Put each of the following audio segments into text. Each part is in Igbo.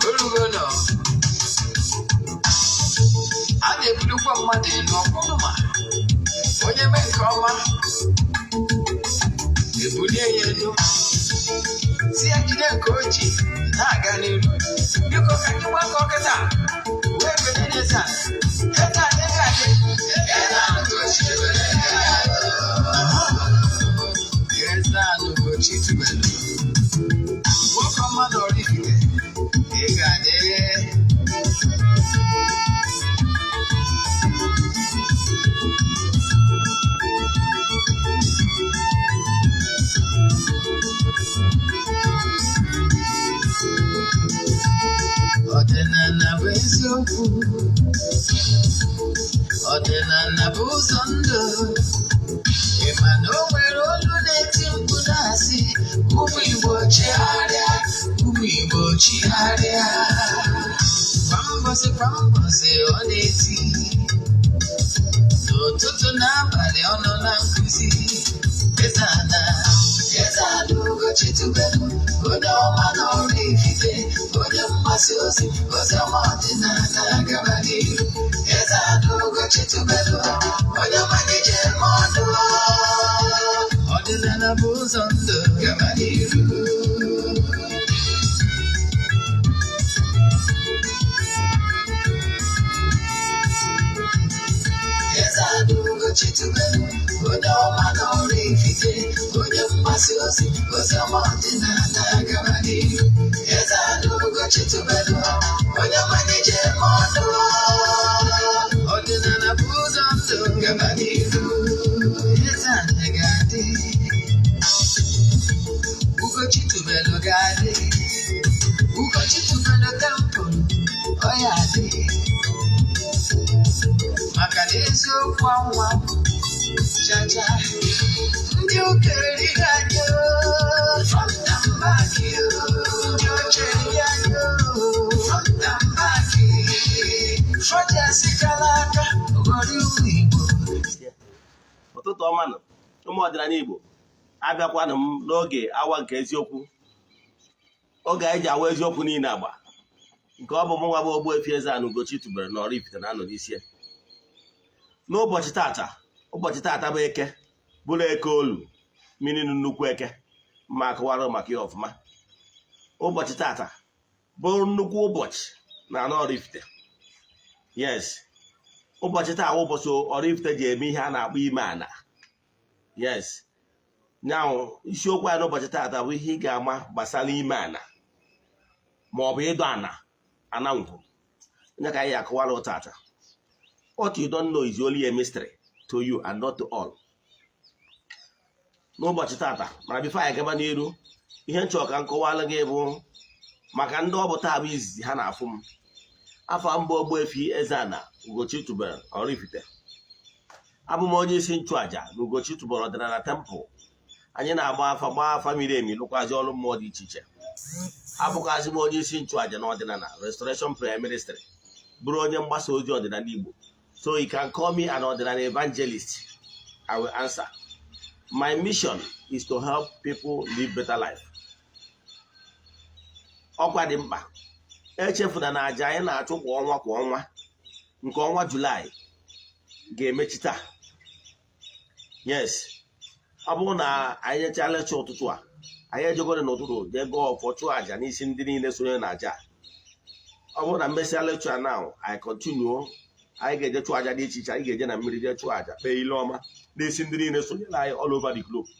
Orugo nọ a na-ebulukwa mmadụ elu ọkwụrụ ma onye mee nke ọma ebulie ya elu, si ya jide nke o ji na-aga n'iru. Biko, ka anyị gbakọ kịta wee kenye n'eze a. Eze a, eze a dị. Eze a Ugochi. Eze a Ugochi tubelu. Nwoke ọma na Oraifite, ị ga-adị. Ọdịnala bụ eziokwu, ọdịnala bụ ụzọ ndụ. Ị ma na o nwere olu na-eti mkpu na-asị, "Ụmụ Igbo, chigharịa, ụmụ Igbo, chigharịa." Kwa mbọsị kwa mbọsị ọ na-eti, n'ụtụtụ n'abalị ọ nọ na nkụzi. Eze ana, Eze ana Ugochi tubelu, onye ọma na Oraifite, onye mgbasa ozi ozi ọma ọdịnala, gaba n'iru. Eze ana Ugochi tubelu, onye ọma na-eje eme ọnụ. Ọdịnala bụ ụzọ ndụ, gaba n'iru. Eze ana Ugochi tubelu, onye ọma na Oraifite, onye mgbasa ozi ozi ọma ọdịnala, gaba n'iru. Eze ana Ugochi tubelu, onye ọma na-eje eme ọnụ. Ọdịnala bụ ụzọ ndụ, gaba n'iru. Eze ana ga-adị, Ugochi tubelu ga-adị, Ugochi tubelu temple ọ ya adị, maka na eziokwu anwa chacha ndị ụka erighị anyị o, front and back o, ndị oche eri anyị o, front and back. Fọjasị kara aka ghọrọ ụmụ Igbo. Ụtụtụ ọma nụ, ụmụ ọdịnala Igbo. Abịakwanụ m n'oge awa nke eziokwu, oge anyị ji awa eziokwu niile agba nke ọ bụ mụ nwa bụ Ogbuefi Eze-Ana Ugochi tubelu na Oraifite na anọ n'isi ya. N'ụbọchị tata, ụbọchị tata bụ Eke, bụrụ Eke olu mmiri, nnukwu Eke mma akọwara maka ya ọfụma. Ụbọchị tata bụ nnukwu ụbọchị na anọ Oraifite. Yes, ụbọchị taa bụ ụbọchị Oraifite ji eme ihe a na-akpọ ime ana. Yes, nyaụ isiokwu anyị n'ụbọchị tata bụ ihe ị ga-ama gbasara ime ana ma ọ bụ ịdọ ana, ana ngwuru onye ka anyị akọwara tata. What you don't know is only a mystery to you and not to all. N'ụbọchị tata, mana before anyị gaba n'iru, ihe nchọ ka m kọwara gị bụ maka ndị ọ bụ taa bụ izizi ha na-afụ m, afọ mbụ Ogbuefi Eze-Ana Ugochi tubelu Oraifite. Abụ m onye isi nchụaja na Ugochi tubelu ọdịnala temple. Anyị na-agba afa, gbaa afa miri emi, lụkwazi ọrụ mmụọ dị iche iche. Abụkwazị m onye isi nchụaja na ọdịnala Restoration Prayer Ministry, bụrụ onye mgbasa ozi ọdịnala Igbo. So you can call me an ọdịnala evangelist, I will answer. My mission is to help people live better life. Ọkwa dị mkpa, echefuna na aja anyị na-achụ kwa ọnwa kwa ọnwa, nke ọnwa Julaị ga-emechi taa. Yes, ọ bụrụ na anyị nyechaa lecture ụtụtụ a, anyị ejegoro n'ụtụtụ jee gọọ ọfọ, chụọ aja n'isi ndị niile sonye na aja. Ọ bụrụ na mmesịa lecture now, anyị continue, anyị ga-eje chụọ aja dị iche iche. Anyị ga-eje na mmiri jee chụọ aja, kpee ile ọma n'isi ndị niile sonyere anyị all over the globe.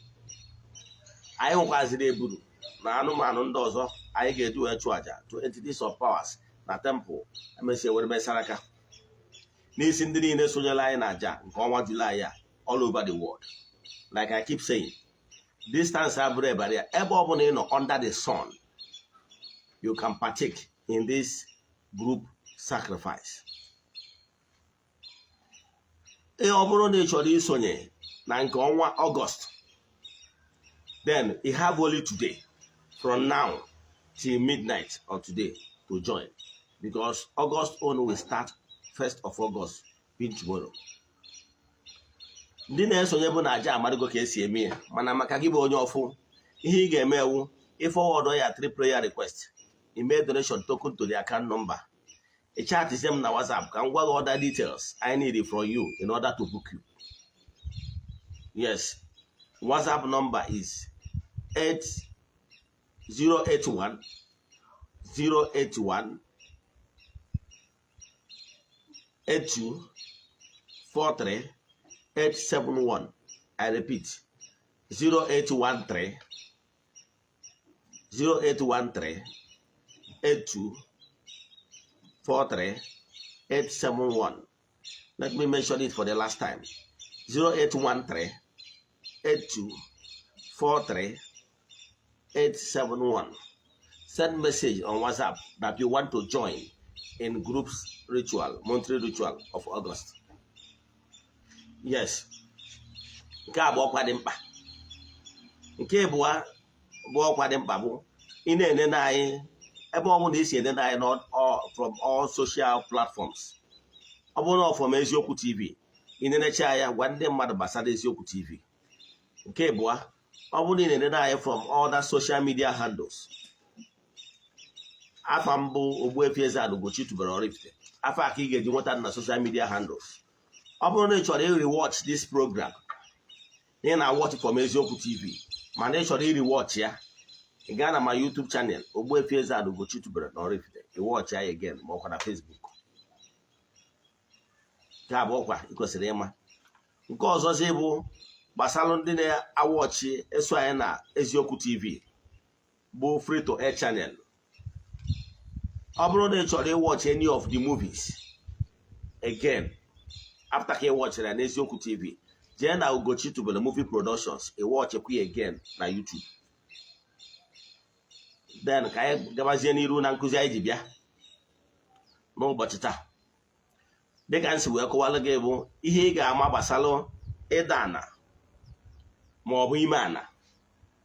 Anyị nwekwaziri eburu na anụmanụ ndị ọzọ anyị ga-eji wee chụọ aja to entities of powers na temple. Emesịa were mesara aka n'isi ndị niile sonyere anyị na aja nke ọnwa Julaị a all over the world. Like I keep saying, distance abụrụ ebara ya. Ebe ọ bụla ị nọ under the sun, you can partake in this group sacrifice. Ee, ọ bụrụ na ị chọrọ isonye na nke ọnwa Ọgọst, then you have only today, from now till midnight of today, to join, because August own will start 1st of August, being tomorrow. Ndị na-esonye bụ na aja amarịgo ka esi eme ya, mana maka gị bụ onye ọfụ, ihe ị ga-eme ewu Ị forward ya three prayer request, email donation token to the account number. Ị chatizie m na WhatsApp ka m gwa gị other details I need from you in order to book you. Yes, WhatsApp number is 8081 081 82 43 871. I repeat, 0813 0813 82 43 871. Let me mention it for the last time. 0813 82 43 871. Send message on WhatsApp that you want to join in group's ritual, monthly ritual of August. Yes. Nke a bụ ọkwa dị mkpa. Nke ịbụọ bụ ọkwa dị mkpa bụ ị na-enene anyị ebe ọ bụla isi enene anyị from all social platforms. Ọ bụrụ na ọ from Eziokwu TV, ị nenecha ya, gwa ndị mmadụ gbasara Eziokwu TV. Nke ịbụọ, ọ bụrụ na ị na-enene anyị from other social media handles, afa mbụ Ogbuefi Eze-Ana Ugochi tubelu Oraifite, afọ a ka ị ga-eji nweta na social media handles. Ọ bụrụ na ị chọrọ ị-rewatch this program, ị na-watch from Eziokwu TV mana ị chọrọ ị-rewatch ya, ị gaa na ma YouTube channel Ogbuefi Eze-Ana Ugochi tubelu na Oraifite, ị watch ya again, ma ọkwa na Facebook. Nke a bụ ọkwa ị kwesịrị ịma. Nke ọzọzi bụ gbasara ndị na-awatch eso anyị na Eziokwu TV bụ free to air channel. Ọ bụrụ na ị chọrọ ịwatch any of the movies again after ka ị watchara ya n'Eziokwu TV, jee na Ugochi Tubelu Movie Productions, ị watchkwa ya again na YouTube. Then ka anyị gabazie n'iru na nkụzi anyị ji bịa n'ụbọchị taa. Dịka m si wee kọwalụ gị, bụ ihe ị ga-ama gbasara ịda ana, ma ọ bụ ime ana,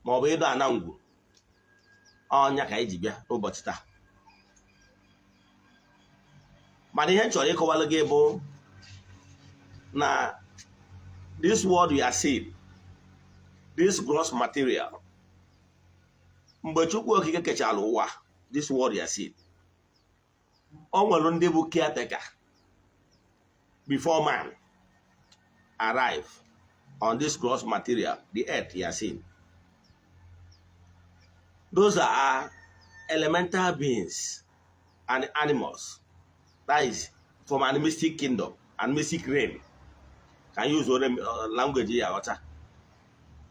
ma ọ bụ ịdọ ana ngwu ọnya ka anyị ji bịa n'ụbọchị taa. Mana ihe m chọrọ ịkọwalụ gị bụ na this world we are seeing, this gross material, mgbe Chukwu Okike kechara ụwa, this world you are seeing, o nwere ndị bụ caretaker before man arrive on this gross material, the earth you are seeing. Those are elemental beings and animals, that is from animistic kingdom, animistic realm. Can use one language ya ghọta.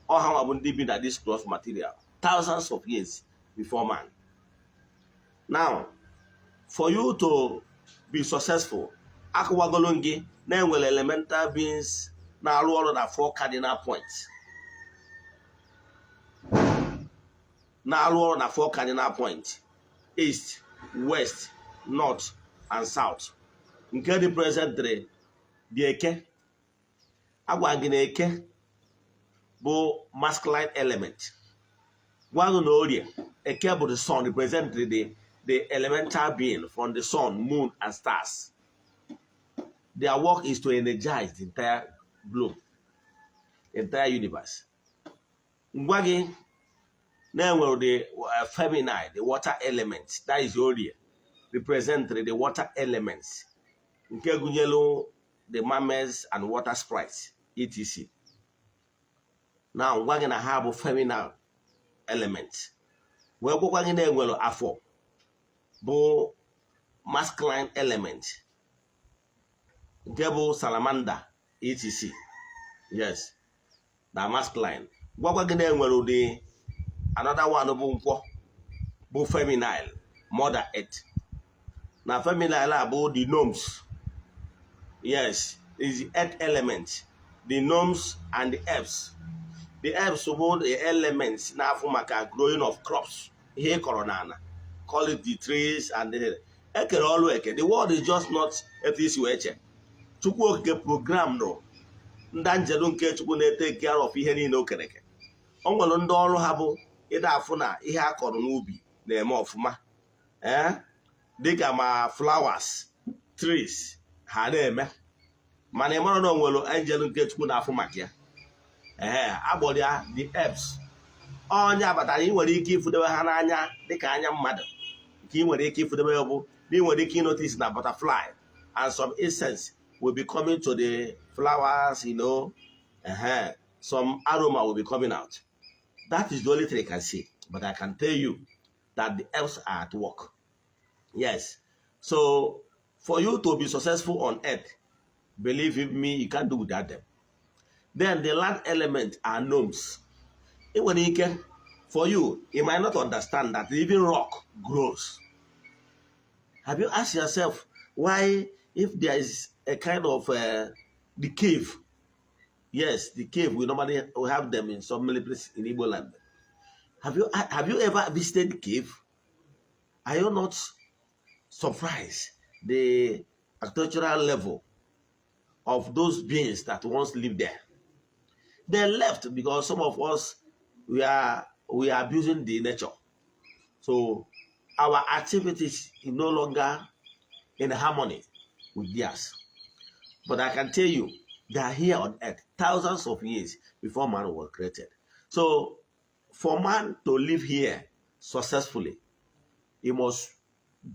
Ọ ha nwa bụ ndị bi na this gross material thousands of years before man. Now, for you to be successful, akụwagolo gị na-enwere elemental beings na-arụ ọrụ na four cardinal points, na-arụ ọrụ na four cardinal points: east, west, north and south, nke dị presently dị eke. Agwa gị na eke bụ masculine element. Gwa gị na orie, eke bụ the sun, represent the elemental being from the sun, moon and stars. Their work is to energize the entire globe, the entire universe. Ngwa gị na-enwere the feminine, the water element, that is orie, represent the water elements, nke gụnyere the mermaids and water sprites, etc. Na ngwa gị na ha bụ feminine element. Wee gwakwa gị na enwere afọ bụ masculine element, nke bụ salamander, etc. Yes, na masculine. Gwakwa gị na enwere ụdị another one bụ nkwọ, bụ feminine, mother earth. Na feminine a bụ the gnomes. Yes, is the earth element, the gnomes and the herbs. The herbs bụ the elements na-afụ maka growing of crops, ihe ị kọrọ n'ala, call it the trees and the ekere ọrụ eke. The world is just not etu isi wee che. Chukwu Okike program nụ ndị anjelu nke Chukwu na-ete care of ihe niile o kere eke. O nwere ndị ọrụ ha bụ ịda afụ na ihe a kọrọ n'ubi na-eme ọfụma, ee, dịka ma flowers, trees, ha na-eme. Mana ị mara na o nwere angel nke Chukwu na-afụ maka ya. Ee, agbọrọ ya the herbs. Onye abatara, ị nwere ike ịfụdebe ha n'anya dịka anya mmadụ. Nke ị nwere ike ịfụdebe ya bụ na ị nwere ike notice na butterfly and some insects will be coming to the flowers. Some aroma will be coming out. That is the only thing I can see. But I can tell you that the elves are at work. Yes. So for you to be successful on earth, believe in me, you can't do without them. Then the land element are gnomes. Ị nwere ike, for you, you might not understand that even rock grows. Have you asked yourself why, if there is a kind of the cave? Yes, the cave, we normally we have them in so many places in Igbo land. Have you ever visited the cave? Are you not surprised the architectural level of those beings that once lived there? They left because some of us, we are abusing the nature. So our activities is no longer in harmony with theirs. But I can tell you, they are here on earth thousands of years before man was created. So for man to live here successfully, he must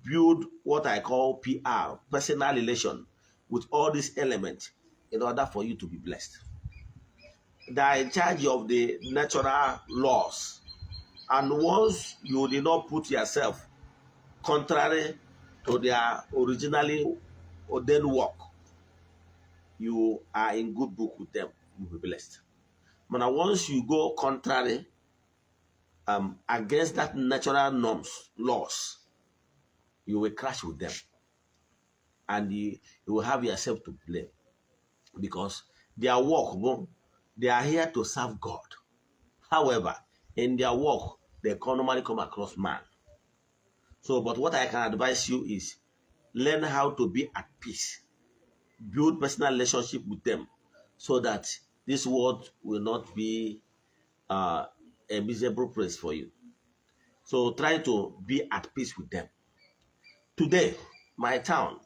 build what I call PR, personal relation, with all these elements in order for you to be blessed. They are in charge of the natural laws. And once you did not put yourself contrary to their originally ordained work, you are in good book with them. You will be blessed. But now once you go contrary against that natural norms, laws, you will crash with them. And you will have yourself to blame because their work, well, they are here to serve God. However, in their work, they can normally come across man. So, but what I can advise you is learn how to be at peace, build personal relationship with them, so that this world will not be a miserable place for you. So try to be at peace with them. Today, my town,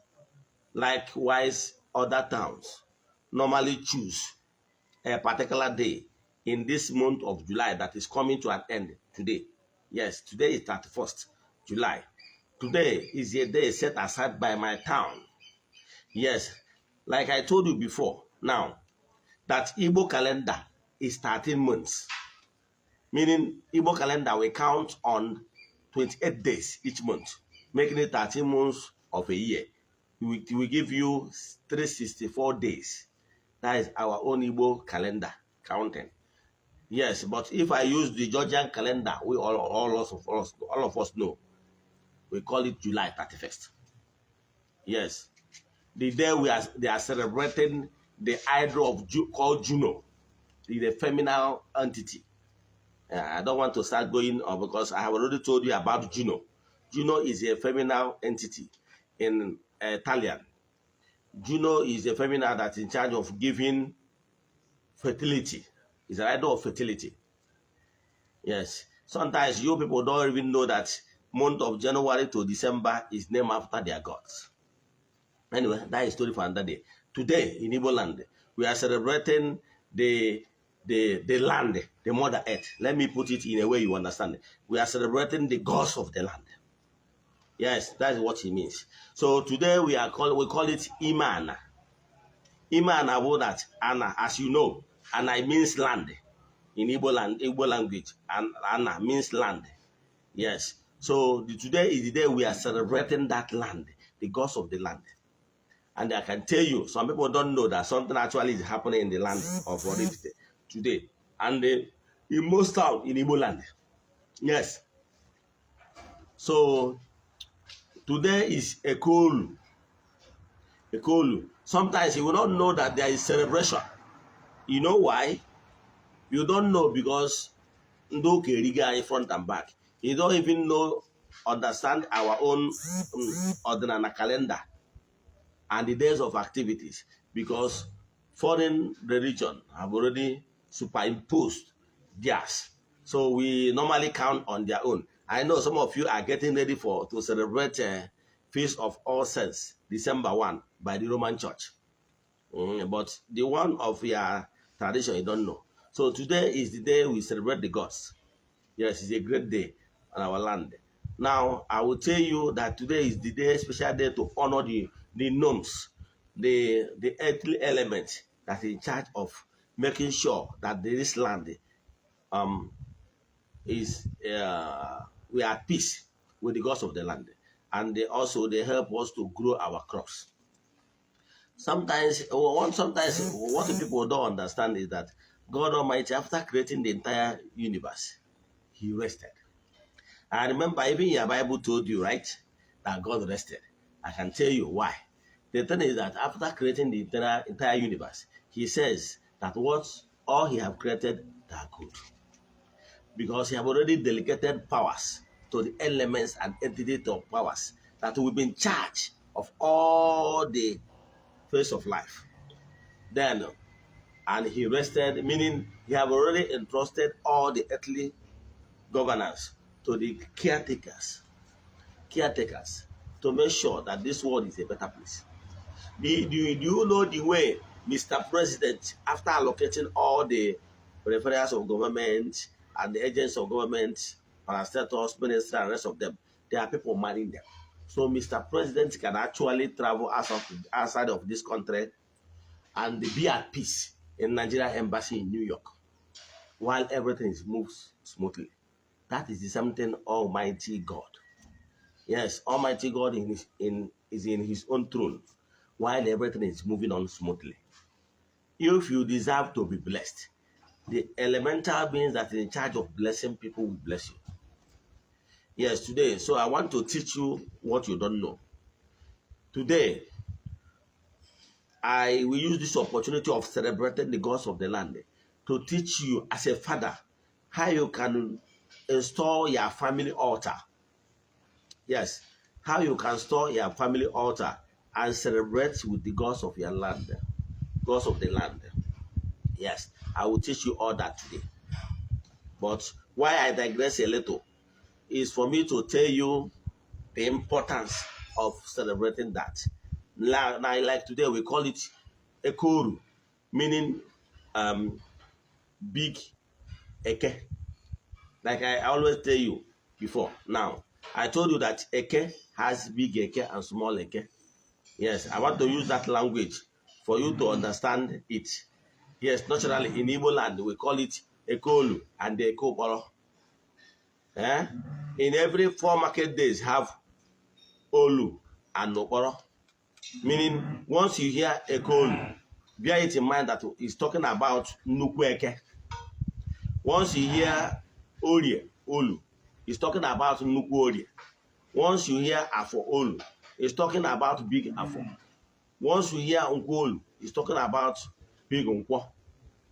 likewise other towns, normally choose a particular day in this month of July that is coming to an end today. Yes, today is 31st July. Today is a day set aside by my town. Yes, like I told you before, now that Igbo calendar is 13 months, meaning Igbo calendar will count on 28 days each month, making it 13 months of a year. We give you 364 days. That is our own Igbo calendar counting. Yes, but if I use the Gregorian calendar, we all of us know, we call it July 31st. Yes, the day we are they are celebrating the idol of called Juno, the feminine entity. I don't want to start going on because I have already told you about Juno. Juno is a feminine entity in Italian. Juno is a feminine that's in charge of giving fertility. It's an idol of fertility. Yes. Sometimes you people don't even know that month of January to December is named after their gods. Anyway, that is story for another day. Today in Igbo land, we are celebrating the land, the mother earth. Let me put it in a way you understand. We are celebrating the gods of the land. Yes, that is what it means. So today we call it Imana. Imana about that Ana, as you know, Ana means land in Igbo land, Igbo language, and Ana means land. Yes. So today is the day we are celebrating that land, the gods of the land. And I can tell you, some people don't know that something actually is happening in the land of Oraifite today. And in most town in Igbo land. Yes. So today is Ekolu. Ekolu. Sometimes you will not know that there is celebration. You know why? You don't know because ndị ụka erigo anyị front and back. You don't even know, understand our own ọdịnala calendar and the days of activities because foreign religion have already superimposed theirs. So we normally count on their own. I know some of you are getting ready for to celebrate Feast of All Saints, December 1, by the Roman Church. But the one of your tradition, you don't know. So today is the day we celebrate the gods. Yes, it's a great day on our land. Now, I will tell you that today is the day, special day to honor the gnomes, the earthly element that is in charge of making sure that this land is we are at peace with the gods of the land, and they also they help us to grow our crops. Sometimes what the people don't understand is that God Almighty, after creating the entire universe, He rested. I remember even your Bible told you, right, that God rested. I can tell you why. The thing is that after creating the entire universe, He says that what all He have created, they are good. Because He have already delegated powers to the elements and entities of powers that will be in charge of all the face of life. Then, and He rested, meaning He have already entrusted all the earthly governance to the caretakers to make sure that this world is a better place. Do you know the way Mr. President, after allocating all the peripherals of government and the agents of government, parastatals, minister, and rest of them, there are people manning them. So Mr. President can actually travel outside of this country and be at peace in Nigeria embassy in New York while everything is moves smoothly. That is the same thing Almighty God. Yes, Almighty God is in his own throne while everything is moving on smoothly. If you deserve to be blessed, the elemental beings that is in charge of blessing people will bless you. Yes, today. So I want to teach you what you don't know. Today, I will use this opportunity of celebrating the gods of the land to teach you as a father how you can install your family altar. Yes, how you can store your family altar and celebrate with the gods of your land, gods of the land. Yes, I will teach you all that today. But why I digress a little is for me to tell you the importance of celebrating that. Now, like today, we call it Ekoru, meaning big Eke. Like I always tell you before, now, I told you that Eke has big Eke and small Eke. Yes, I want to use that language for you to understand it. Yes, naturally, in Igbo land, we call it Ekolu and the Ekoboro. Eh? In every 4 market days have Olu and Okporo. Meaning, once you hear Ekolu, bear it in mind that he's talking about Nnukwu Eke. Once you hear Orie, Olu, he's talking about Nnukwu Orie. Once you hear Afo Olu, he's talking about big Afo. Once you hear Nkwo Olu, he's talking about big Nkwo.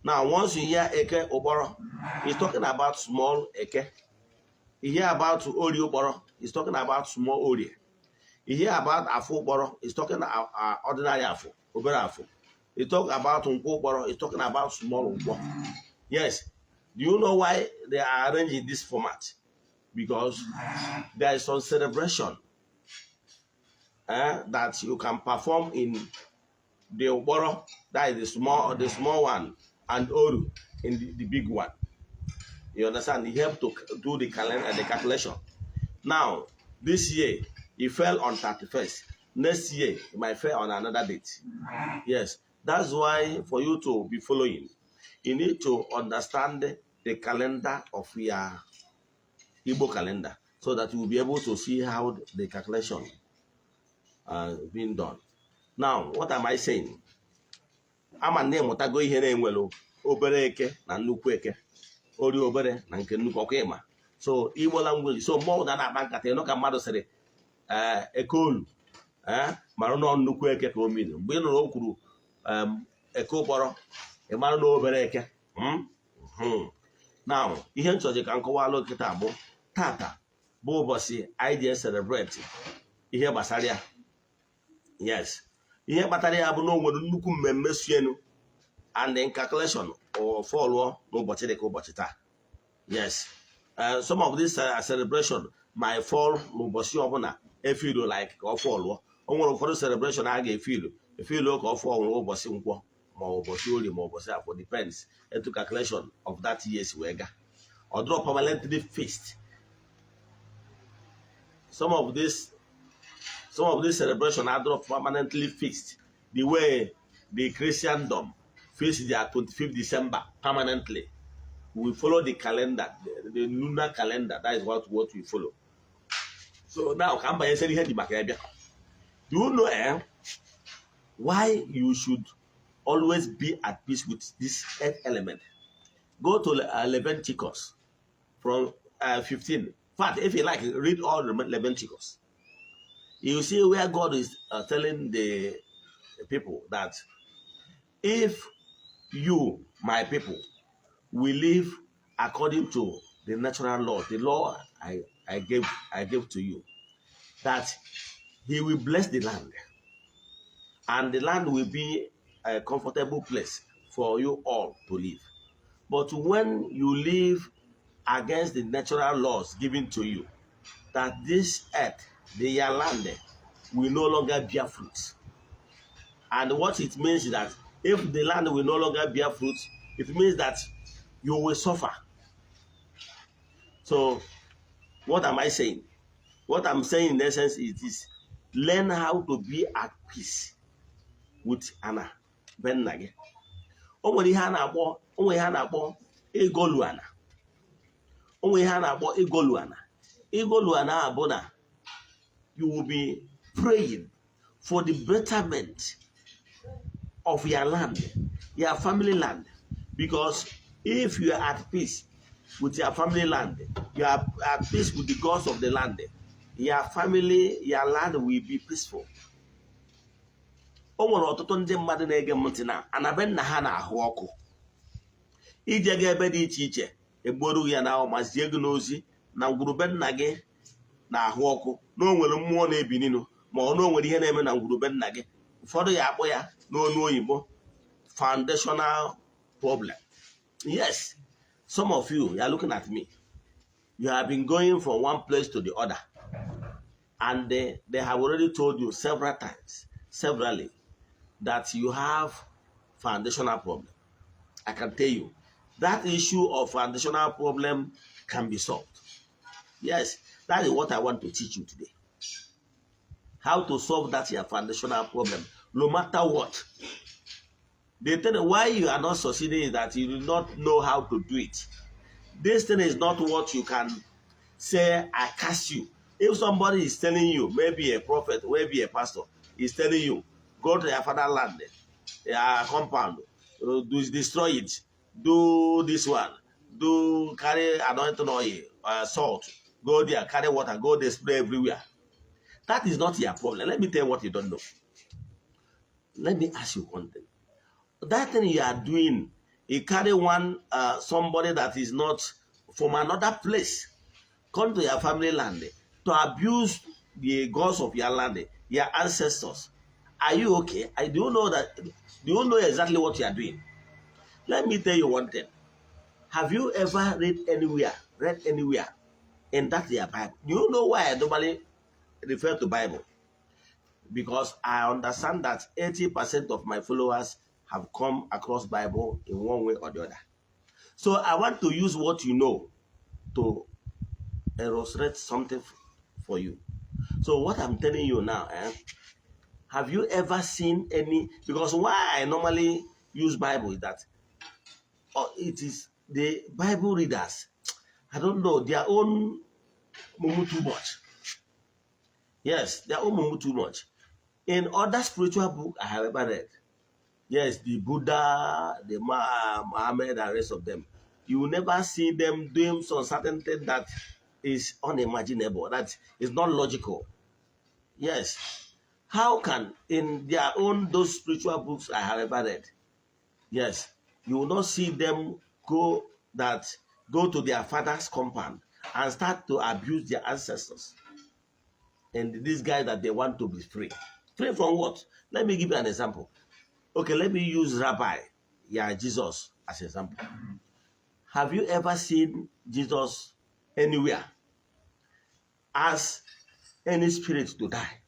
Now, once you hear Eke Oboro, he's talking about small Eke. You hear about Orie Oboro, he's talking about small Orie. You hear about Afo Oboro, he's talking ordinary Afo, Obere Afo. You talk about Nkwo Oboro, he's talking about small Nkwo. Yes. Do you know why they are arranging this format? Because there is some celebration that you can perform in the Oboro, that is the small one, and Oru in the big one. You understand? He helped to do the calendar, the calculation. Now, this year, it fell on 31st. Next year, it might fall on another date. Yes, that's why for you to be following, you need to understand the calendar of your Igbo calendar so that you will be able to see how the calculation being done. Now, what am I saying? Ama na ịmụtago ihe na-enwelu obere eke na nnukwu eke, ori obere na nke nnukwu ọkwa ịma. So Igbo language, so mgbe ọbụla na-akpa nkata ịnụ ka mmadụ sịrị eke olu, mara nọ nnukwu eke ka o miri. Mgbe ị nụrụ o kwuru eke ụkpọrọ, ị mara na obere eke. Now, ihe nchọji ka nkọwalụ kịta bụ tata bụ ụbọchị anyị ji celebrate ihe gbasara ya. Yes, ihe kpatara ya bụ na o nwere nnukwu mmemme suenu and in calculation or fọlụọ n'ụbọchị dịka ụbọchị taa. Yes, some of this celebration might fall n'ụbọchị ọbụla efilu like ka ọ fọlụọ. O nwere ụfọdụ celebration a ga-efilu efilu ka ọ fọọ nwere ụbọchị nkwọ ma ọ ụbọchị orie ma ụbọchị afọ, depends etu calculation of that year si wee gaa. Ọ dịrọ permanently fixed. Some of this celebration are permanently fixed the way the Christendom fix their 25th December permanently. We follow the calendar, the lunar calendar. That is what we follow. So now, ka m banyesịrị ihe dị maka ya bịa. Do you know why you should always be at peace with this earth element? Go to Leviticus from 15. In fact, if you like, read all the Leviticus. You see where God is telling the people that if you, my people, will live according to the natural law, the law I gave to you, that He will bless the land, and the land will be a comfortable place for you all to live. But when you live against the natural laws given to you, that this earth, the your land, will no longer bear fruit. And what it means is that if the land will no longer bear fruit, it means that you will suffer. So, what am I saying? What I'm saying in essence is this: learn how to be at peace with ana be nna gị. O nwere ihe a na-akpọ, o nwere ihe a na-akpọ ịgọlu ana. O nwere ihe a na-akpọ ịgọlu ana. Ịgọlu ana a bụ na you will be praying for the betterment of your land, your family land. Because if you are at peace with your family land, you are at peace with the gods of the land, your family, your land will be peaceful. O nwere ọtụtụ ndị mmadụ na-ege m ntị na ana be nna ha na-ahụ ọkụ. Ije ga ebe dị iche iche, egboru ya na ahụ ma zie gị n'ozi na ngwurube nna gị na-ahụ ọkụ, na o nwere mmụọ na-ebininu, ma ọ na o nwere ihe na-eme na ngwurube nna gị. Ụfọdụ ya akpọ ya n'onu oyibo foundational problem. Yes, some of you, you are looking at me, you have been going from one place to the other, and they have already told you several times, severally, that you have foundational problem. I can tell you that issue of foundational problem can be solved. Yes, that is what I want to teach you today, how to solve that your foundational problem, no matter what. The thing why you are not succeeding is that you do not know how to do it. This thing is not what you can say, "I curse you." If somebody is telling you, maybe a prophet, maybe a pastor, is telling you, "Go to your fatherland, your compound, do destroy it, do this one, do carry anointing oil, salt, go there, carry water, go there, spray everywhere." That is not your problem. Let me tell you what you don't know. Let me ask you one thing. That thing you are doing, you carry one somebody that is not from another place, come to your family land to abuse the gods of your land, your ancestors. Are you okay? I do know that. Do you know exactly what you are doing? Let me tell you one thing. Have you ever read anywhere in that their Bible? Do you know why I normally refer to Bible? Because I understand that 80% of my followers have come across Bible in one way or the other. So I want to use what you know to illustrate something for you. So what I'm telling you now, have you ever seen any? Because why I normally use Bible is that it is the Bible readers, I don't know, their own mumu too much. Yes, their own mumu too much. In other spiritual book I have ever read, yes, the Buddha, the Muhammad, and rest of them, you will never see them doing some certain thing that is unimaginable, that is not logical. Yes. How can, in their own, those spiritual books I have ever read, yes, you will not see them go to their father's compound and start to abuse their ancestors. And this guy that they want to be free. Free from what? Let me give you an example. Okay, let me use Rabbi, yeah, Jesus as example. Have you ever seen Jesus anywhere ask any spirit to die?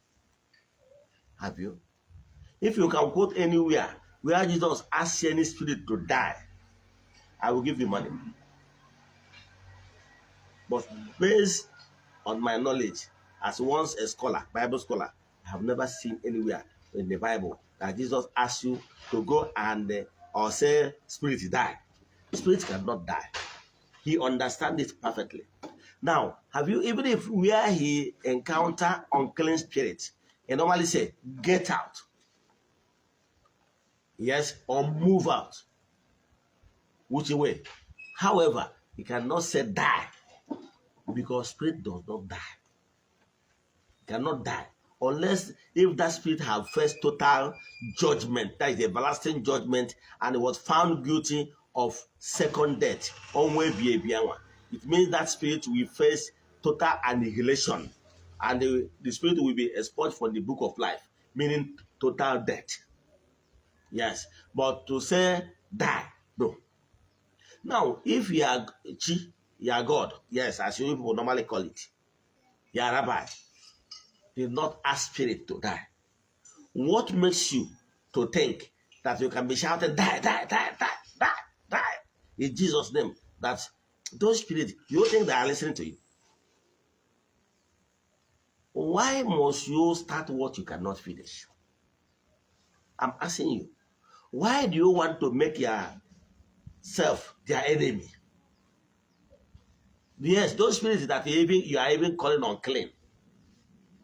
Have you? If you can quote anywhere where Jesus asked any spirit to die, I will give you money. But based on my knowledge, as once a scholar, Bible scholar, I have never seen anywhere in the Bible that Jesus asked you to go and or say spirit die. Spirit cannot die. He understands it perfectly. Now, have you, even if where he encounter unclean spirit, he normally say, "Get out." Yes, or "Move out." Which way? However, he cannot say "die" because spirit does not die. Cannot die unless if that spirit have first total judgment, that is everlasting judgment, and was found guilty of second death. Ọnwụ ebi ebi anwa. It means that spirit will face total annihilation, and the spirit will be expunged from the book of life, meaning total death. Yes, but to say "die," no. Now, if you are chi, you are God, yes, as you people normally call it, you are rabbi, did not ask spirit to die. What makes you to think that you can be shouting, "Die, die, die, die, die, die," in Jesus' name? That those spirits, you think they are listening to you? Why must you start what you cannot finish? I'm asking you. Why do you want to make yourself their enemy? Yes, those spirits that you are even calling unclean.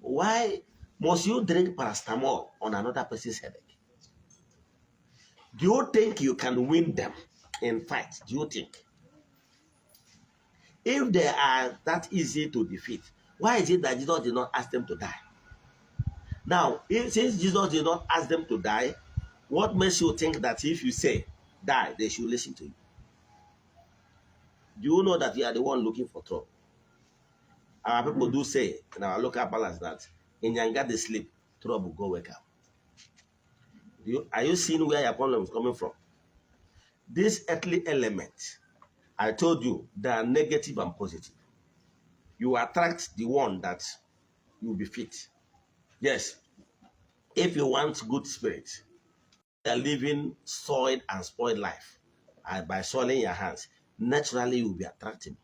Why must you drink paracetamol on another person's headache? Do you think you can win them in fight? Do you think? If they are that easy to defeat, why is it that Jesus did not ask them to die? Now, since Jesus did not ask them to die, what makes you think that if you say "die," they should listen to you? Do you know that you are the one looking for trouble? Our people do say in our local balance that in Yanga they sleep, trouble go wake up. Are you seeing where your problem is coming from? This earthly element, I told you, they are negative and positive. You attract the one that you will be fit. Yes, if you want good spirit, they are living soiled and spoiled life. And by soiling your hands, naturally you will be attracting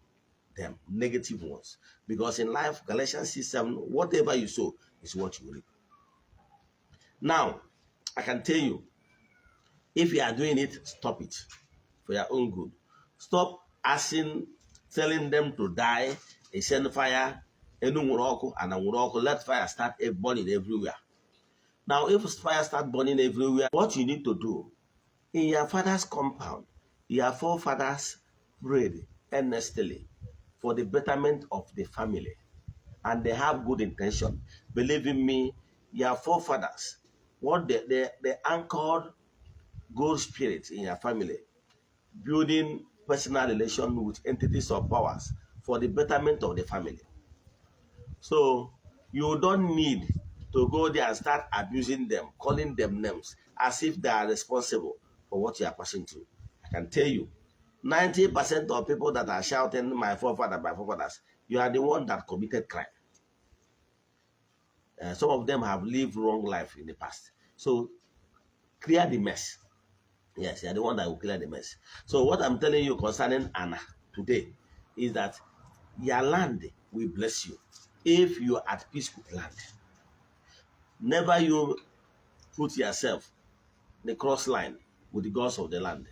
them, negative ones. Because in life, Galatians 6:7, whatever you sow is what you reap. Now, I can tell you, if you are doing it, stop it for your own good. Stop asking, telling them to die, they send fire, enu nwere ọkụ, and nwere ọkụ, let fire start burning everywhere. Now, if fire start burning everywhere, what you need to do, in your father's compound, your forefathers prayed earnestly for the betterment of the family, and they have good intention. Believe in me, your forefathers, what they anchored good spirit in your family, building personal relation with entities of powers for the betterment of the family. So you don't need to go there and start abusing them, calling them names, as if they are responsible for what you are passing through. I can tell you, 90% of people that are shouting, "My forefather, my forefathers," you are the one that committed crime. Some of them have lived wrong life in the past. So clear the mess. Yes, you are the one that will clear the mess. So what I'm telling you concerning Anna today is that your land will bless you if you are at peace with land. Never you put yourself in the cross line with the gods of the land,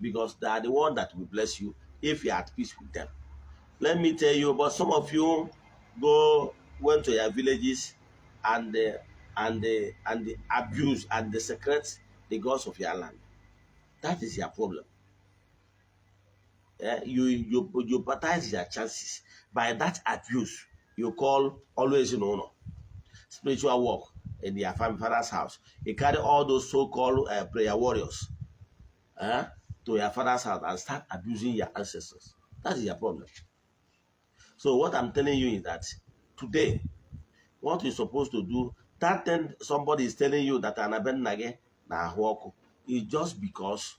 because they are the one that will bless you if you are at peace with them. Let me tell you, but some of you go went to your villages and the abuse and desecrate the gods of your land. That is your problem. You jeopardize your chances by that abuse you call always spiritual work in their father's house. You carry all those so-called prayer warriors to your father's house and start abusing your ancestors. That is your problem. So what I'm telling you is that today, what you're supposed to do, that then somebody is telling you that ana be nna gị na-ahụ ọkụ is just because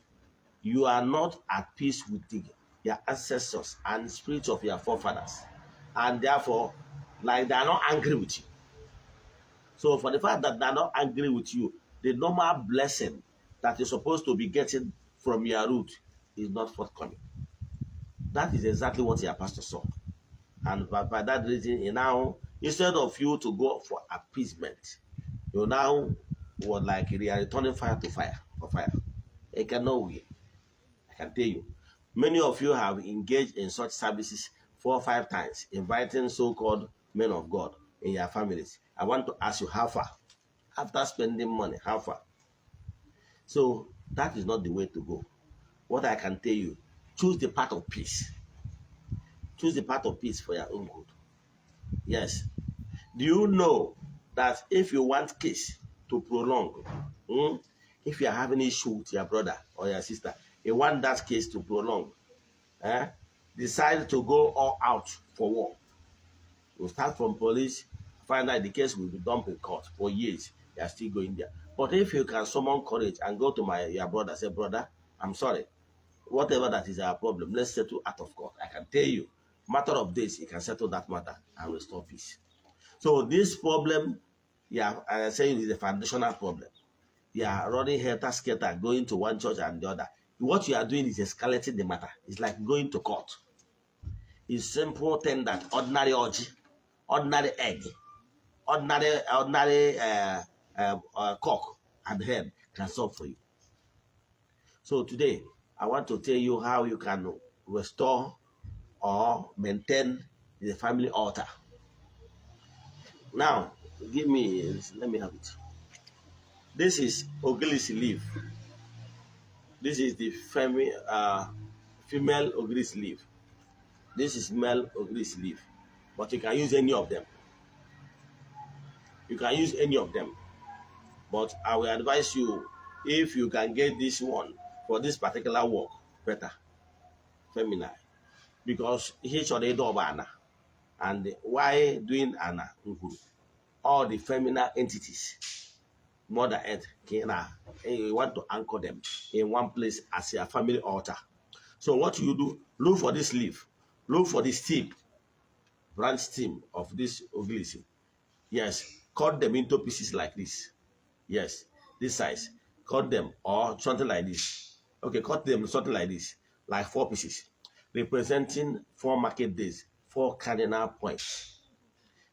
you are not at peace with your ancestors and spirits of your forefathers. And therefore, like, they are not angry with you. So for the fact that they are not angry with you, the normal blessing that you're supposed to be getting from your root is not forthcoming. That is exactly what your pastor saw. And by that reason, you now, instead of you to go for appeasement, you now were like you are returning fire to fire for fire. It cannot win. I can tell you. Many of you have engaged in such services four or five times, inviting so-called men of God in your families. I want to ask you, how far? After spending money, how far? So that is not the way to go. What I can tell you, choose the path of peace. Choose the path of peace for your own good. Yes. Do you know that if you want case to prolong, if you are having issue with your brother or your sister, you want that case to prolong, eh, decide to go all out for war. You start from police, find out the case will be dumped in court for years. You are still going there. But if you can summon courage and go to my your brother, say, "Brother, I'm sorry. Whatever that is our problem, let's settle out of court." I can tell you, matter of days, you can settle that matter and restore peace. So this problem, yeah, I say, is a foundational problem. You are running helter skelter, going to one church and the other. What you are doing is escalating the matter. It's like going to court. It's simple thing that ordinary ọjị, ordinary egg, ordinary cock and hen can solve for you. So today, I want to tell you how you can restore or maintain the family altar. Now, give me, let me have it. This is Ogilisi leaf. This is the female Ogilisi leaf. This is male Ogilisi leaf. But you can use any of them. You can use any of them. But I will advise you, if you can get this one for this particular work, better. Feminine. Because ihe chọrọ ịdọba ana. And why doing ana ngwuru? All the feminine entities, Mother Earth, you want to anchor them in one place as your family altar. So what you do, look for this leaf, look for this tip, branch stem of this ogilisi. Yes, cut them into pieces like this. Yes, this size. Cut them or something like this. Okay, cut them something like this, like four pieces, representing four market days, four cardinal points.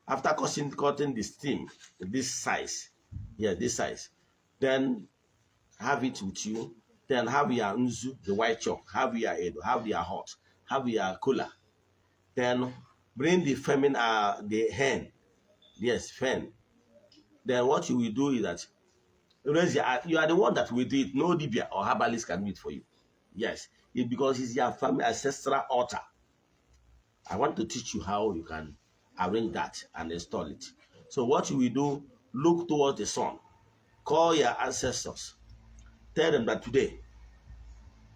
After cutting the stem this size, yeah, this size, then have it with you. Then have your nzu, the white chalk, have your edo, have your hot, have your kola. Then bring the feminine, the hen, yes, hen. Then what you will do is that raise your, you are the one that will do it. No dibia or herbalist can do it for you. Yes, it, because it's your family ancestral altar. I want to teach you how you can arrange that and install it. So what you will do, look towards the sun, call your ancestors, tell them that today,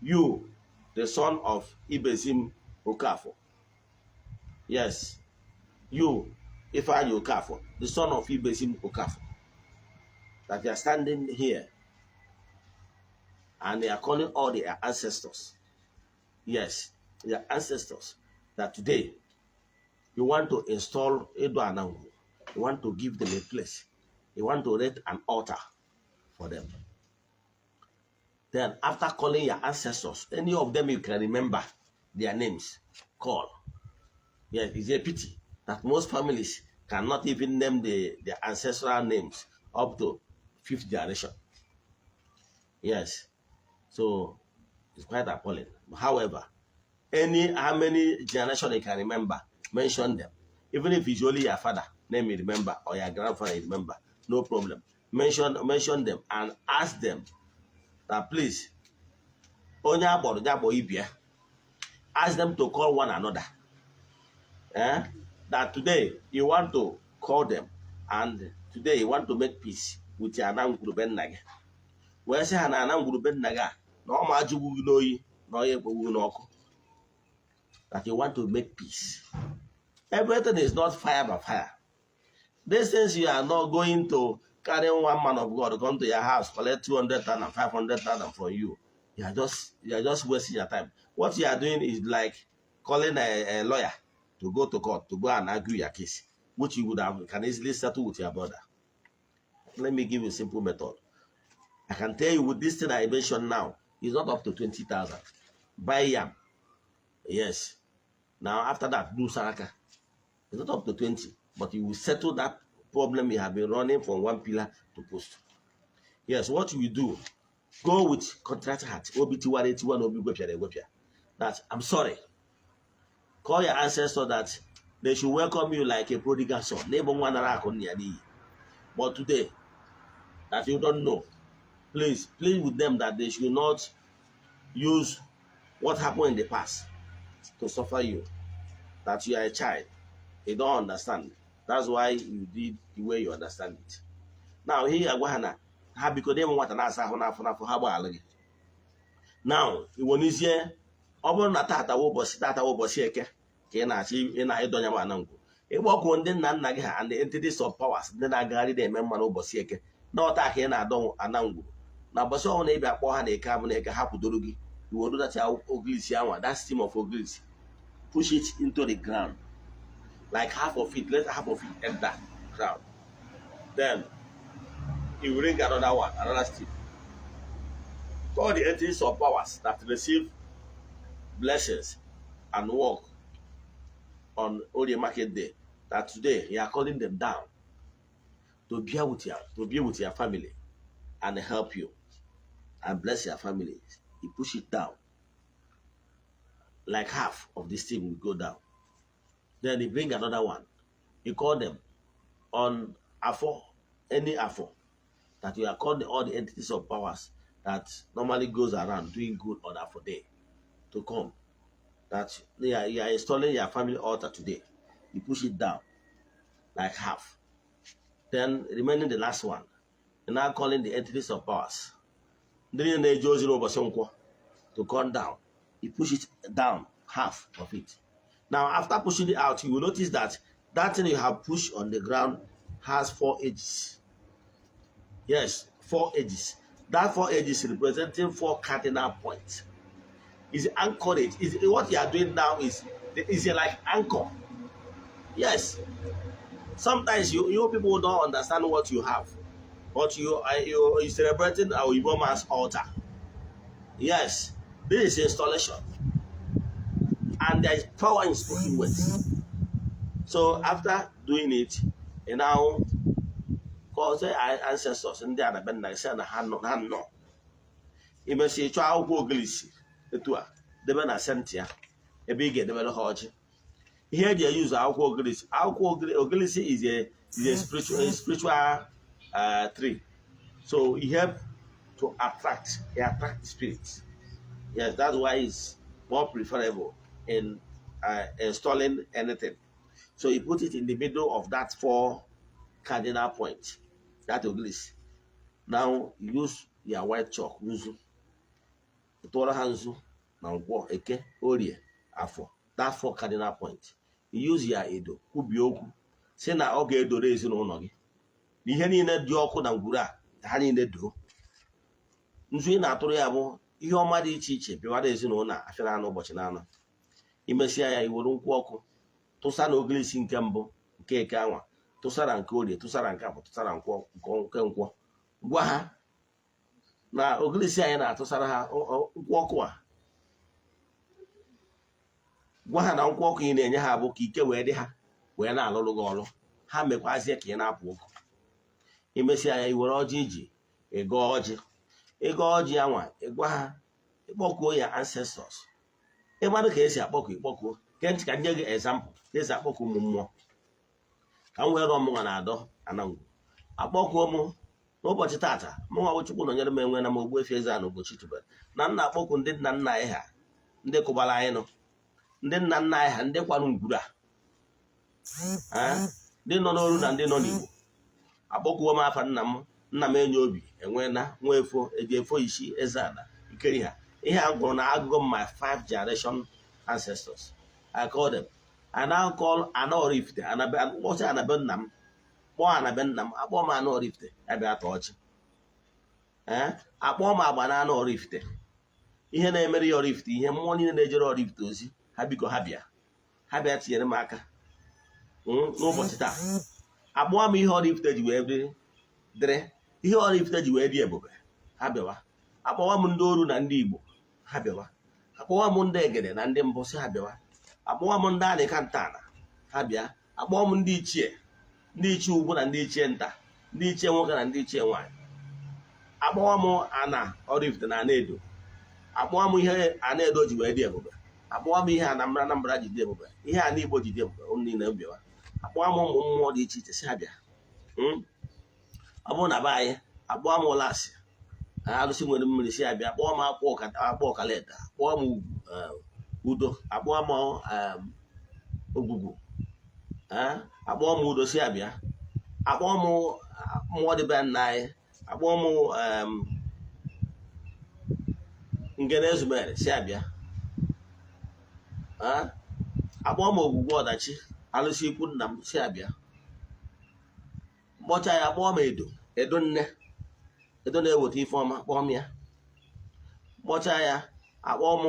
you, the son of Ibezim Okafor, yes, you, Ifeanyi Okafor, the son of Ibezim Okafor, that they are standing here and they are calling all their ancestors. Yes, their ancestors, that today you want to install Edo Anangu. You want to give them a place. You want to erect an altar for them. Then after calling your ancestors, any of them you can remember their names, call. Yes, it's a pity that most families cannot even name their ancestral names up to fifth generation. Yes. So it's quite appalling. However, any how many generation you can remember, mention them. Even if it's only your father, name you remember, or your grandfather you remember, no problem. Mention them and ask them that, please, onye agbọrọ ya gbọọ ibe ya. Ask them to call one another. Eh? That today you want to call them and today you want to make peace with your ana ngwuru be nna gị. Wee sị ha na ana ngwuru be nna gị a na ọ ma ajụgwu gị n'oyi na ọ ya ekpogbu gị n'ọkụ. That you want to make peace. Everything is not fire by fire. These things, you are not going to carry one man of God come to your house, collect 200,000, 500,000 from you. You are just wasting your time. What you are doing is like calling a lawyer to go to court to go and argue your case, which you would have can easily settle with your brother. Let me give you a simple method. I can tell you, with this thing I mentioned now, it's not up to 20,000. Buy yam. Yes. Now, after that, do saraka. It's not up to 20, but you will settle that problem you have been running from one pillar to post. Yes, what you will do, go with contrite heart, obi tiwara etiwa na obi gwepịara egwepịa, that I'm sorry. Call your ancestor that they should welcome you like a prodigal son, n'ịbụ nwa nara akụ nna ya n'iyi, but today that you don't know, please plead with them that they should not use what happened in the past to suffer you, that you are a child, you don't understand, that's why you did the way you understand it now. Ihe agwa ha na ha biko dị nwata na-asa ahụ n'afọ n'afọ ha gbaghalụ gị. Now iwonizie, ọ bụrụ na tata wụ ụbọchị, tata wụ ụbọchị Eke, ka ị na-achọ ị na-ịdọnya ma na ngwu, ịkpọkuo ndị nna nna gị ha and the entities of powers, ndị na-agagharị na-eme mma n'ụbọchị Eke, na ọta ka ị na-adọ ana ngwuru, na ụbọchị ọbụla ị bịa kpọọ ha na Eke abụ na Eke, ha kwudoro gị. Iweru that ogilisi anwa, that steam of ogilisi, push it into the ground like half of it, let half of it enter ground. Then you bring another one, another steam. Call the entities of powers that receive blessings and work on Orie market day, that today you are calling them down to be with your family and help you and bless your family. You push it down like half of this thing will go down. Then you bring another one. You call them on Afo, any Afo, that you are calling all the entities of powers that normally goes around doing good on Afo day to come. That you are installing your family altar today. You push it down like half. Then remaining the last one, you're now calling the entities of powers, ndị niile na-eje ozi n'ụbọchị Nkwọ, to come down. You push it down half of it. Now, after pushing it out, you will notice that that thing you have pushed on the ground has four edges. Yes, four edges. That four edges representing four cardinal points. Is anchorage. Is what you are doing now is like anchor. Yes. Sometimes you people don't understand what you have, but you celebrating our Igbo man's altar. Yes, this is installation, and there is power in spoken words. So after doing it, you now call say ancestors ndị a na be nna gị, sị na ha nọ. Imesi chọọ akwụkwọ ogilisi etu a debe na center ya ebe ị ga-edebere ha ọjị. Ihe eji eyuzu akwụkwọ ogilisi, akwụkwọ ogilisi is a spiritual tree, so it help to attract spirits. Yes, that's why it's more preferable in installing anything. So you put it in the middle of that four cardinal point, that ogilisi. Now use your white chalk, nzu, tụọrọ ha nzu na Nkwọ, Eke, Orie, Afọ, that four cardinal point. You use ya edo kwubie okwu si na ọ ga-edoro ezinụlọ gị na ihe niile dị ọkụ na ngwuru a ka ha niile doo. Nzu ị na-atụrụ ya bụ ihe ọma dị iche iche bịawara ezinụlọ a afịa na ụbọchị na-anọ. Imesịa ya, iwere nkwụ ọkụ tụsa na ogilisi nke mbụ, nke Eke anwa, tụsara nke Orie, tụsara nke Afọ, tụsara nkwọ nke Nkwọ. Gwa ha na ogilisi anyị na-atụsara ha nkwụ ọkụ a, gwa ha na nkwụ ọkụ ị na-enye ha bụ ka ike wee dị ha wee na-alụrụ gị ọrụ, ha mekwazie ka ị na-apụ ọkụ. Imesịa ya, iwere ọjị iji ịgọ ọjị, ịgọ ọjị anwa, ịgwa ha, ịkpọkuo ya ancestors. Ịmadụ ka esi akpọku, ịkpọkuo. Gee ntị ka m nye gị example ka esi akpọku ụmụ mmụọ, ka m wee rụọ mụnwa na-adọ anangwu akpọkuo mụ n'ụbọchị tata. Mụnwa bụ Chukwu nọnyere m enwe na m Ogbuefi Eze-Ana Ugochi tubelu na nna akpọku ndị nna nna anyị ha, ndị kụbara anyị nụ, ndị nna nna anyị ha, ndị kwara ngwuru a, ndị nọ n'oru na ndị nọ n'Igbo. Akpọkuo m afa nna m, nna m enye obi enwe na nwa efo eji efo isi Eze-Ana ikeri ha. Ihe a m gwụrụ na agụgụ m, my five generation ancestors, I call them. I now call ana Oraifite, kpọsị anabe nna m, kpọọ anabe nna m, akpọọ m ana Oraifite, ya bịa tọọ ọchị. Ee, akpọọ m agba na ana Oraifite, ihe na-emere ya Oraifite, ihe mmụọ niile na-ejere Oraifite ozi, ha biko ha bịa, ha bịa tinyere m aka n'ụbọchị taa. Akpọọ m ihe Oraifite ji wee dịrị, ihe Oraifite ji wee dị ebube, ha bịawa. Akpọwa m ndị oru na ndị Igbo, ha bịawa. Akpọwa m ndị egede na ndị mbụ, si ha bịawa. Akpọwa m ndị anịka ntana, ha bịa. Akpọọ m ndị ichie, ndị ichie ugwu na ndị ichie nta, ndị ichie nwoke na ndị ichie nwaanyị. Akpọọ m ana Oraifite na ana Edo. Akpọọ m ihe ana Edo ji wee dị ebube. Akpọọ m ihe Anambra, Anambra ji dị ebube, ihe ana Igbo ji dị ebube. Ụnụ niile bịawa. Akpọọ m ụmụ mmụọ dị iche iche si ha bịa. Ọ bụrụ na be anyị, akpọọ m ụlasị arụsị nwere mmiri si abịa. Kpọọ m akpụ akpụ ọkaleta, kpọọ m udo, akpọọ m ogwugwu, akpọọ m udo si abịa. Akpọọ m mmụọ dịbe nna anyị. Akpọọ m ngene ezumere si abịa. Akpọọ m ogwugwu ọdachi, alụsị ikwu nna m, si abịa. Mkpọcha ya, akpọọ m edo, edo nne, edo na-eweta ife ọma, kpọọ m ya. Mkpọcha ya, akpọọ m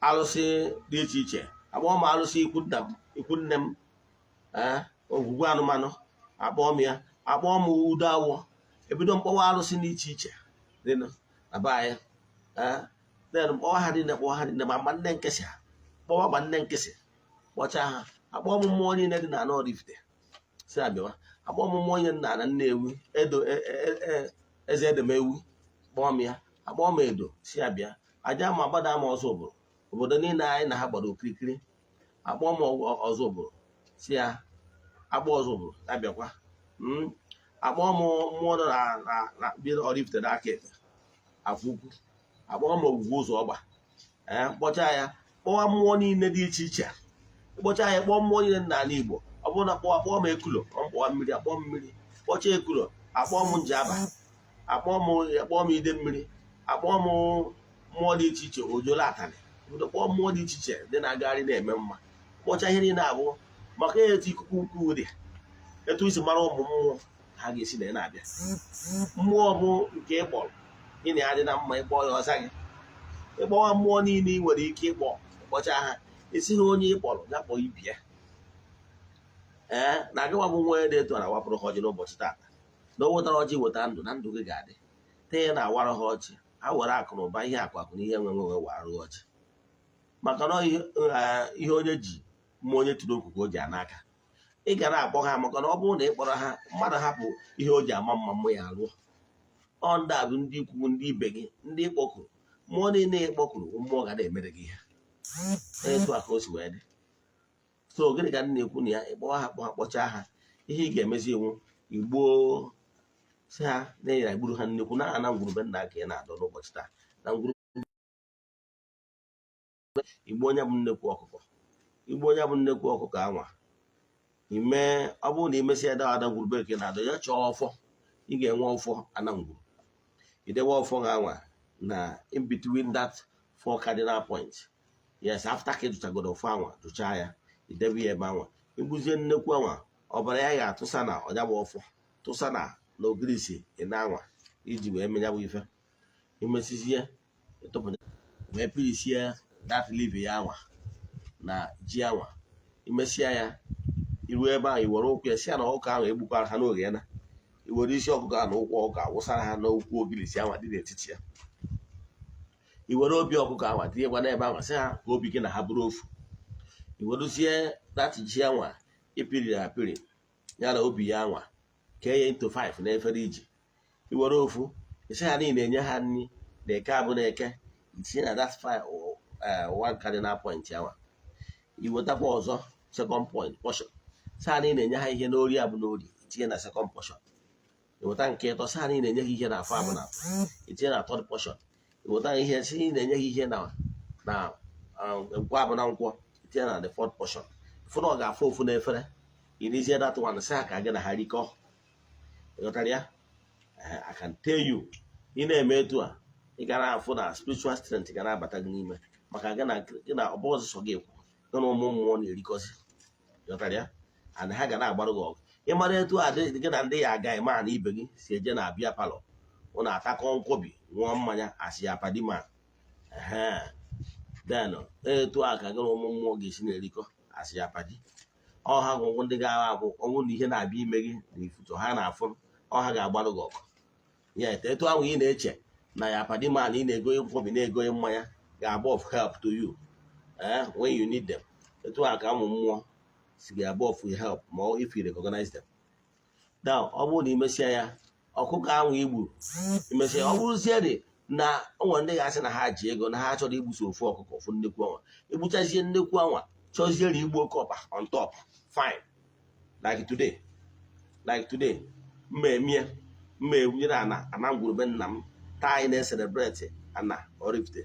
alụsị dị iche iche. Akpọọ m alụsị ikwu nna m, ikwu nne m, ogwugwu anụmanụ, akpọọ m ya. Akpọọ m udo awọ. Ebido mkpọwa alụsị dị iche iche dị na be anyị. Then mkpọwa ha niile, kpọwa ha niile, ma nne nkịsị ha, kpọwa ma nne nkịsị. Kpọchaa ha, akpọọ m mmụọ niile dị na ana Oraifite si abịawa. Akpọọ m mmụọ niile dị na ana Nnewi, edo eze edemewi, kpọọ m ya. Akpọọ m edo si abịa. Aja ma agbada m ọzọ obodo, obodo niile anyị na ha gbara okirikiri. Akpọọ m ọzọ obodo si ya akpọ ọzọ obodo abịakwa. Akpọọ m mmụọ nọ na bi Oraifite n'aka ekpe afọ ukwu. Akpọọ m ogwugwu ụzọ ọgba. Ee, kpọchaa ya, kpọwa mmụọ niile dị iche iche. Kpọchaa ya, kpọọ mmụọ niile n'ala Igbo. Ọ bụrụ na kpọwa, kpọọ m ekulo, ọ mkpọwa mmiri, akpọọ m mmiri. Kpọchaa ekulo, akpọọ m njaba, akpọọ m, akpọọ m ide mmiri, akpọọ m mmụọ dị iche iche, ojolo atalị obodo, kpọọ mmụọ dị iche iche dị na-agagharị na-eme mma. Kpọchaa ihe niile abụ maka etu ikuku ukwu dị, etu isi mara ụmụ mmụọ ha ga-esi na na-abịa. Mmụọ bụ nke ị kpọrọ, ị na ya dị na mma, ịkpọ ya ọza gị. Ịkpọwa mmụọ niile ị nwere ike ịkpọ, kpọchaa ha, esi ha onye ị kpọrọ ya kpọọ ibi ya. Ee, na gịnwa bụ nwa dị etu a na-awapụrụ ha ọjị n'ụbọchị taata, na o wetara ọjị, weta ndụ na ndụ gị ga-adị tee ya na-awara ha ọjị. Ha were akụ na ụba, ihe akụ akụ na ihe nwe nwe wara ọjị, maka na ihe onye ji mma, onye tụrụ okwu ka o ji a n'aka. Ị ga na-akpọ ha, maka na ọ bụrụ na ị kpọrọ ha, mmadụ hapụ ihe o ji ama mma, mmụ ya alụọ. Ọ ndị a bụ ndị ikwu, ndị ibe gị, ndị ịkpọkuru. Mmụọ niile ịkpọkuru, mmụọ ga na-emere gị ihe. Etu a ka o si wee dị. So gịnị ka m na-ekwu na ya? Ịkpọwa ha, kpọ ha, kpọchaa ha, ihe ị ga-emezi iwu igbuo si ha na ya egburu ha nnekwu na ana ngwurube nna ka ị na-adọ n'ụbọchị taa na ngwurube igbu onye bụ nnekwu ọkụkọ, igbu onye bụ nnekwu ọkụkọ anwa ime. Ọ bụrụ na imesịa dawa ada ngwurube ka ị na-adọ ya, chọọ ọfọ. Ị ga-enwe ọfọ ana ngwuru, idewe ọfọ ha anwa na in between that four cardinal points. Yes, after ka ịjụchagoro ọfọ anwa, jụchaa ya, idebe ya ebe anwa. Igbuzie nnekwu anwa, ọbara ya ga-atụsa na ọnya bụ ọfọ, tụsa na ogirisi ị na-anwa iji wee menya bụ ife. Imesizie, ịtụpụ wee pirisie that liver ya anwa na ji anwa. Imesịa ya, iruo ebe ahụ, iwere ụkwụ ya si ya na ọkụkọ ahụ egbukwara ha n'oge ya, na iwere isi ọkụkọ ahụ na ụkwụ ọkụkọ awụsara ha n'okwu ogirisi anwa dị n'etiti ya. Iwere obi ọkụkọ anwa tinyekwa n'ebe ahụ, sị ha ka obi gị na ha bụrụ ofu. Iwerezie that ji anwa ịpiriri apiri ya na obi ya anwa, kee ya into five n'efere iji. Iwere ofu, isi ha niile enye ha nri na eke abụ na eke, itinye na that five one cardinal point anwa. Iwetakwa ọzọ, second point portion, si ha niile enye ha ihe n'ori abụ n'ori, itinye na second portion. Iweta nke ịtọ, si ha niile enye ha ihe na afọ abụ na afọ, itinye na third portion. Iweta ihe, si niile enye ha ihe na nkwọ abụ na nkwọ, itinye na the fourth portion. Fụ na ọ ga-afụ ofu n'efere, irizie that one, sị ha ka gị na ha rikọ. Ịghọtara ya? I can tell you, ị na-eme etu a, ị ga na-afụ na spiritual strength ga na-abata gị n'ime, maka gị na gị na ọbụ ọzọ gị ekwu gị na ụmụ mmụọ na-erikọzi. Ịghọtara ya? And ha ga na-agbarụ gị ọgụ. Ịmara etu a dị gị na ndị ya aga ịma na ibe gị si eje na abịa parlour, ụnụ atakọ nkwobi, ṅụọ mmanya, asị ya padima. Then etu a ka gị na ụmụ mmụọ ga-esi na-erikọ, asị ya padi. Ọha gwụgwụ ndị ga-agha agwụ ọnwụ na ihe na-abịa ime gị na ifuto ha na-afụ, ọha ga-agbarụ gị ọgụ ya. Etu ahụ ị na-eche na ya padima na ị na-egonye nkwobi, na-egonye mmanya, ga-abụ of help to you. When you need them, etu a ka ụmụ mmụọ si ga-abụ of help ma if you recognize them. Now, ọ bụrụ na imesịa ya, ọkụkọ ahụ igburu, imesịa ya, ọ bụrụzie dị na o nwere ndị ga-asị na ha ji ego, na ha chọrọ igbuso ofu ọkụkọ, ofu nnekwu anwa, igbuchazie nnekwu anwa, chọziere igbu oke ọkpa on top, fine. Like today, mma emie, mma ewunyere ana ana ngwurube nna m. Taa anyị na-ecelebrate ana Oraifite.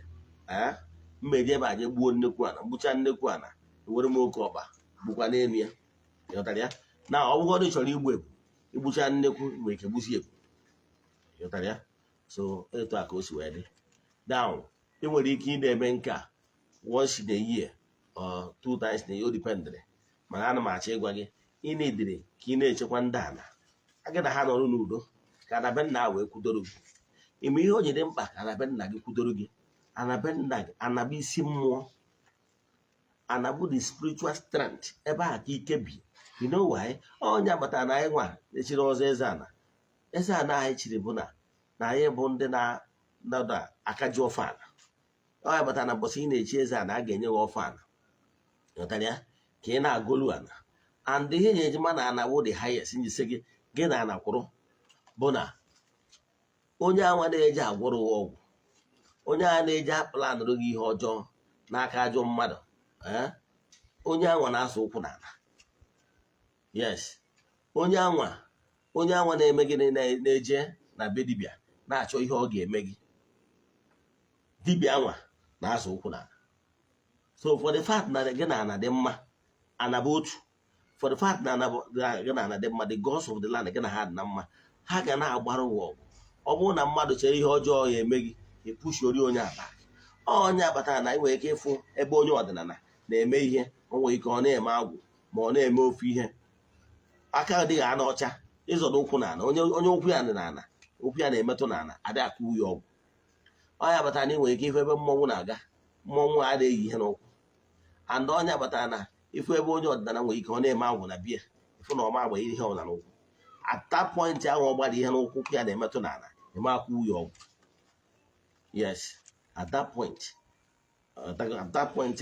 Ee, mma eji ebe a je gbuo nnekwu ana, gbucha nnekwu ana, were m oke ọkpa gbukwa n'elu ya. Ịghọtara ya? Na ọ bụgodị chọrọ igbu ebu, igbucha nnekwu, nwere ike gbusi ebu. Ịghọtara ya? So etu a ka o si wee dị. Now, ị nwere ike ị na-eme nke a once in a year or two times in a year, o dependịrị. Mana ana m achọ ịgwa gị, ị na-edere ka ị na-echekwa ndị ana gị na ha nọrọ n'udo, ka ana be nna wee kwudoro gị. Ime ihe o ji dị mkpa ka ana be nna gị kwudoro gị: ana be nna gị, ana bụ isi mmụọ, ana bụ the spiritual strength. Ebe a ka ike bi. You know why? Onye agbata na anyị nwa echiri ọzọ eze ana, eze ana anyị chiri bụ na anyị bụ ndị na aka ji ọfọ ana. Ọ ya batara na mbọsị ị na-echi eze ana, a ga-enye gị ọfọ ana. Ghọtara ya? Ka ị na-agolu ana. And ihe na-eji ma na ana wụ the highest njisi gị, gị na ana kwụrụ, bụ na onye anwa na-eji agwọrọ gị ọgwụ, onye a na-eji aplanụrụ gị ihe ọjọọ n'aka ajọ mmadụ, onye anwa na-asụ ụkwụ n'ala. Yes, onye anwa na-eme gịnị, na-eje na be dibịa na-achọ ihe ọ ga-eme gị, dibịa anwa na-asụ ụkwụ n'ala. So for the fact na gị na ana dị mma, ana bụ otu. For the fact na gị na ana dị mma, the gods of the land gị na ha dị na mma, ha ga na-agbara ụwa ọgụ. Ọ bụrụ na mmadụ chere ihe ọjọọ ya eme gị, epushori onye aba. Onye abatara na ị nwere ike ịfụ ebe onye ọdịnala na-eme ihe, o nwere ike ọ na-eme agwụ, ma ọ na-eme ofu ihe, aka adịghị ana ọcha ịzọdo ụkwụ n'ala. Onye ụkwụ ya dị n'ala, ụkwụ ya na-emetụ n'ala, adị akụ ya ọgwụ. Onye abatara na ị nwere ike ịfụ ebe mmọnwụ na-aga, mmọnwụ adịghị eyi ihe n'ụkwụ. And onye abatara na ịfụ ebe onye ọdịnala nwere ike ọ na-eme agwụ na bia, ịfụ na ọma agba ihe ọbụla n'ụkwụ. At that point ahụ ọ gbara ihe n'ụkwụ, ụkwụ ya na-emetụ n'ala, eme akwụ ya ọgwụ. Yes, at that point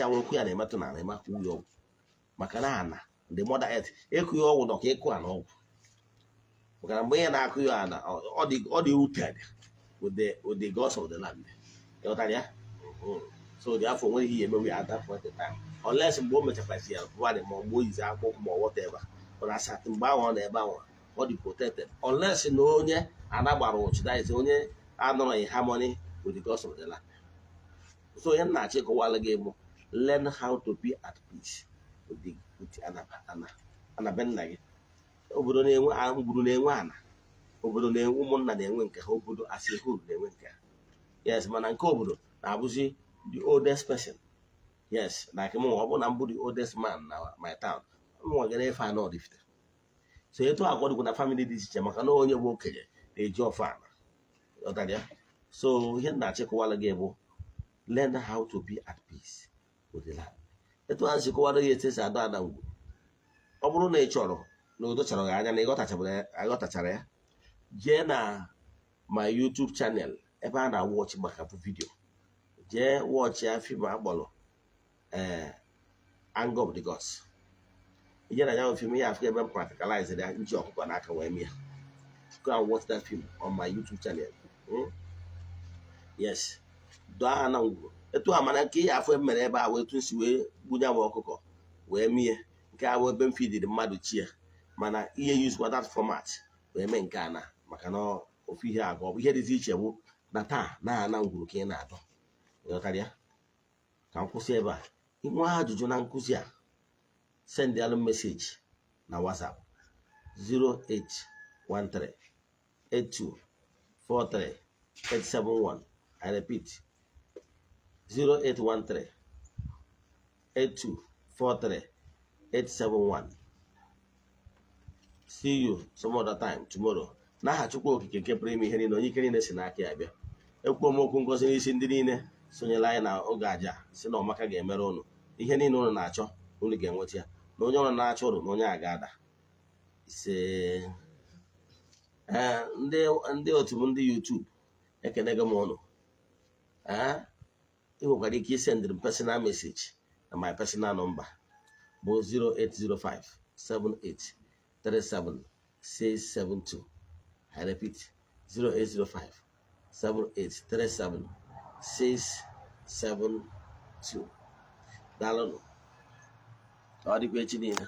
ahụ ụkwụ ya na-emetụ n'ala, eme akwụ ya ọgwụ, maka na ana, the mother earth, ịkụ ya ọgwụ nọ ka ịkụ ana ọgwụ, maka na mgbe ihe na-akụ ya ana, ọ dị rooted with the gods of the land. Ịghọtara ya? So the afọ nwere ihe emewe at that point in time, unless mgbe o mechakwasị ya pụwadị, ma mgbe o yizi akpụkpọ ma whatever. But as at mgbe ahụ ọ nọ ebe ahụ, ọ dị protected, unless na onye ana gbara ụchụ, that is, onye anọrọ in harmony with the gods of the land. So onye na-achọ ịkọwala gị bụ, learn how to be at peace with ana be nna gị. Obodo na-enwe ngwuru, na-enwe ana obodo, na-enwe ụmụnna, na-enwe nke ha. Obodo as a whole na-enwe nke ha. Yes, mana nke obodo na-abụzi the oldest person. Yes, like mụ, ọ bụrụ na m bụ the oldest man na my town, mụ ga na-efe ana Oraifite. So etu akwadokwu na family dị iche iche, maka na onye bụ okenye na-eji ọfọ ana. Ghọtara ya? So ihe m na-achịkọwala gị bụ, learn how to be at peace with the land. Etu a si kọwara gị etu esi adọ ana ngwu, ọ bụrụ na ị chọrọ na udo chọrọ gị anya na ịghọtachara ya, jee na my YouTube channel ebe a na-watch maka video, jee watch ya, film akpọrọ ee Anger of the Gods. Ije na ya bụ film, ya afụ ebe m practicalize ya, nji ọkụkọ n'aka wee mịa. Go and watch that film on my YouTube channel. Yes, dọọ ha na ngwuru etu a. Mana nke ihe afọ mere ebe a wee etu nsi wee gbunye m ọkụkọ wee mie, nke a bụ ebe m fidiri mmadụ chi ya. Mana ihe use that format wee mee nke a na maka na ofu ihe agụ, ọ bụ ihe dịzi iche bụ na taa na ana ngwuru ka ị na-adọ. Ịghọtara ya? Ka m kwụsị ebe a. Inwe ajụjụ na nkụzi a, send alụ message na WhatsApp 0813 8243 871. I repeat, 0813 8243 871. See you some other time tomorrow. N'aha Chukwu Okike nke pụrụ ime ihe niile, onye ike niile si n'aka ya bịa, ekwuo m okwu ngozi n'isi ndị niile sonyere anyị na oge aja, si na ọmaka ga-emere ụnụ. Ihe niile ụnụ na-achọ, unu ga-enweta ya, na onye ụnụ na-achọ ụnụ na onye a ga-ada ise. Ee, ndị otu m, ndị YouTube, ekenego m ụnụ. Ee, ị nwekwara ike isendịrị m personal message. Na my personal number bụ 0805 78 37 672. I repeat, 0805 78 37 672. Daalụnụ, ka ọ dịkwa echi niile.